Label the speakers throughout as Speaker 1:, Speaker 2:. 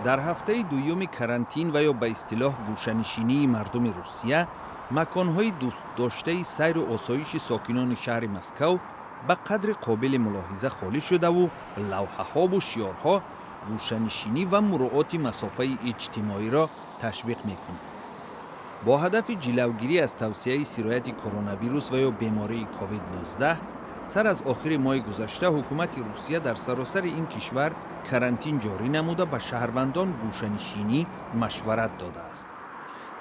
Speaker 1: Дар ҳафтаи дуюми карантин ва ё ба истилоҳ гӯшанишинии мардуми Русия, маконҳои дӯстдоштаи сайру осоиши сокинони шаҳри Москав ба қадри қобили мулоҳиза холӣ шудаву лавҳаҳову шиорҳо гӯшанишинӣ ва муроати масофаи иҷтимоиро ташвиқ мекунад. Бо ҳадафи ҷилавгирӣ аз тавсеаи сирояти коронавирус ва ё бемории COVID-19, сар аз охири моҳи гузашта ҳукумати Русия дар саросари ин кишвар карантин ҷорӣ намуда, ба шаҳрвандон гӯшанишинӣ машварат додааст.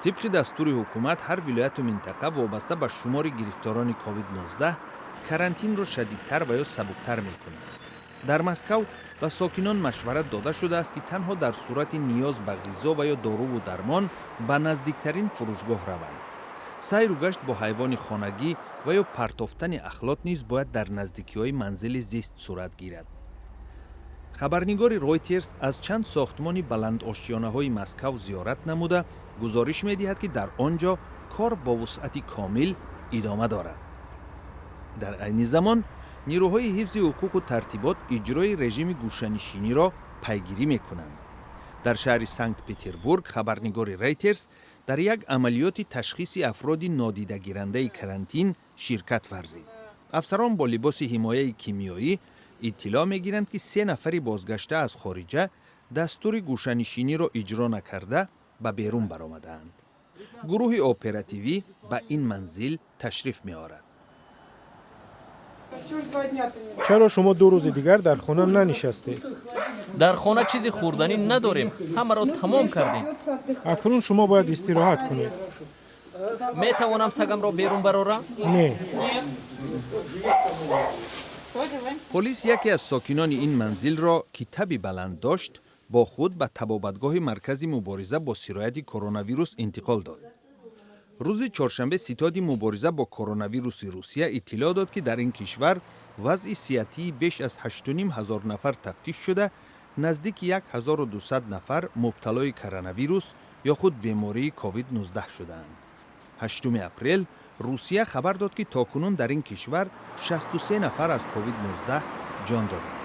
Speaker 1: Тибқи дастури ҳукумат, ҳар вилояту минтақа вобаста ба шумори гирифторони COVID-19 карантинро шадидтар ва ё сабуктар мекунад. Дар Москав ба сокинон машварат дода шудааст, ки танҳо дар сурати ниёз ба ғизо ва ё доруву дармон ба наздиктарин фурӯшгоҳ раванд. Сайру гашт бо ҳайвони хонагӣ ва ё партофтани ахлот низ бояд дар наздикиҳои манзили зист сурат гирад. Хабарнигори Ройтерс аз чанд сохтмони баландошёнаҳои Москав зиёрат намуда, гузориш медиҳад, ки дар он ҷо кор бо вусъати комил идома дорад. Дар айни замон нирӯҳои ҳифзи ҳуқуқу тартибот иҷрои режими гӯшанишиниро пайгирӣ мекунанд. Дар шаҳри Санкт Петербург хабарнигори Рейтерс дар як амалиёти ташхиси афроди нодидагирандаи карантин ширкат варзид. Афсарон бо либоси ҳимояи кимиёӣ иттилоъ мегиранд, ки се нафари бозгашта аз хориҷа дастури гӯшанишиниро иҷро накарда, ба берун баромадаанд. Гурӯҳи оперативӣ ба ин манзил ташриф меорад.
Speaker 2: Чаро шумо 2 рӯзи дигар дар хона нанишастед?
Speaker 3: Дар хона чизи хӯрданӣ надорем, ҳамаро тамом кардем.
Speaker 2: Акнун шумо бояд истироҳат кунед.
Speaker 3: Метавонам сагамро берун барорам?
Speaker 2: Не.
Speaker 1: Полис яке аз сокинони ин манзилро, ки таби баланд дошт, бо худ ба табобатгоҳи маркази мубориза бо сирояти коронавирус интиқол дод. Рӯзи чоршанбе ситоди мубориза бо коронавируси Русия иттилоъ дод, ки дар ин кишвар вазъи сиҳатии беш аз 8,5 ҳазор нафар тафтиш шуда, наздики 1200 нафар мубталои коронавирус ё худ бемории COVID-19 шудаанд. 8 апрел Русия хабар дод, ки то кунун дар ин кишвар 63 нафар аз COVID-19 ҷон доданд.